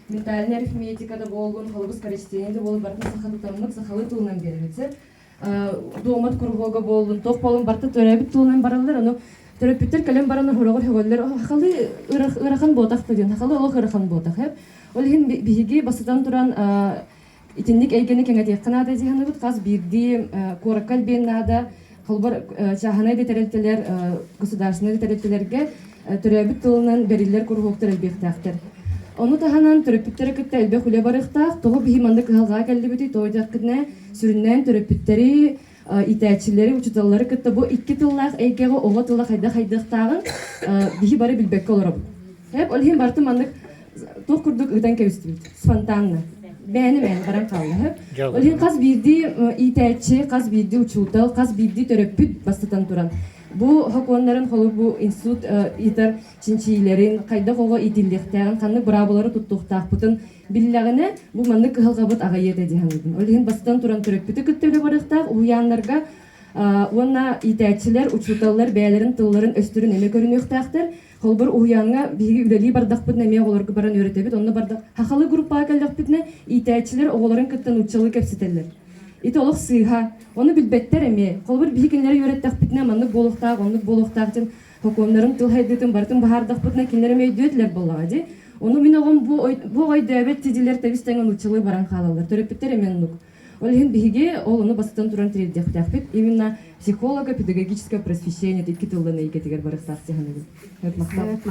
Ментальнай арифметика да буоллун, холобур, скорочтение да буоллун, барытын саха тутаммыт, сахалыы тылынан биэрэбит. Дуомат куруһуога буоллун, туох буоллун, барыта төрөөбүт тылынан бараллар. Ону төрөппүттэр кэлэн баран хороҕор хөҕөллөр, сахалыы ыарахан буотах да диэн, сахалыы олох ыарахан буотах. Ол иһин биһиги бастатан туран итинник эйгэни кэҥэтиэххэ наада дии саныыбыт. Хас биирдии куоракка элбиэн наада. Холобур, чааһынай да тэрилтэлэр, государственнай да тэрилтэлэргэ төрөөбүт тылынан бэриллэр куруһуоктар элбиэхтээхтэр. Ону таһынан төрөппүттэри кытта элбэх үлэ барыахтаах. Тоҕо биһи маннык кыһалҕаҕа кэллибитий? Тоҕо диэххитинэ, сүрүннээн төрөппүттэри, иитээччилэри, учууталлары кытта бу икки тыллаах эйгэҕэ оҕо тыла хайдах хайдыахтааҕын биһи бары билбэккэ олоробут. Ол иһин барыта маннык туох курдук ыытан кэбистибит спонтанно бэйэни-бэйэни баран хаалла. Ол иһин хас биирдии иитээччи, хас биирдии учуутал, хас биирдии төрөппүт бастатан туран бу сокуоннарын холобур бу институт ыытар чинчийиилэрин, хайдах оҕо иитиллиэхтээҕин, ханнык быраабылары туттуохтаахпытын биллэҕинэ, бу маннык кыһалҕабыт аҕыйыа этэ дии саныыбын. Ол иһин бастатан туран төрөппүтү кытта үлэ барыахтаах, уһуйааннарга уонна иитээччилэр, учууталлар бэйэлэрин тылларын-өстөрүн эмиэ көрүнүөхтээхтэр. Холобур, уһуйааҥҥа биһиги үлэлии бардахпытына эмиэ оҕолорго баран үөрэтэбит. Онно бардах хахалы группаҕа кэллэхпитинэ, иитээччилэр оҕолорун кытта нууччалыы кэпсэтэллэр. Ити олох сыыһа. Ону билбэттэр эмиэ. Холобур, биһиги кинилэри үөрэттэхпитинэ, маннык буолуохтаах, оннук буолуохтаах диэн сокуоннарын, тыл хайдыытын барытын быһаардахпытына, кинилэр эмиэ өйдүө этилэр буоллаҕа дии. Ону мин оҕом бу, бу оҕо өйдөөбөт дии тэбис-тэҥ нууччалыы баран хаалаллар. Төрөппүттэр эмиэ оннук. Ол иһин биһиги ол ону бастатан туран тириэрдиэхтээхпит. Именно психолого-педагогическое просвещение икки тыллан эйгэтигэр барыахтаах дии саныыбын.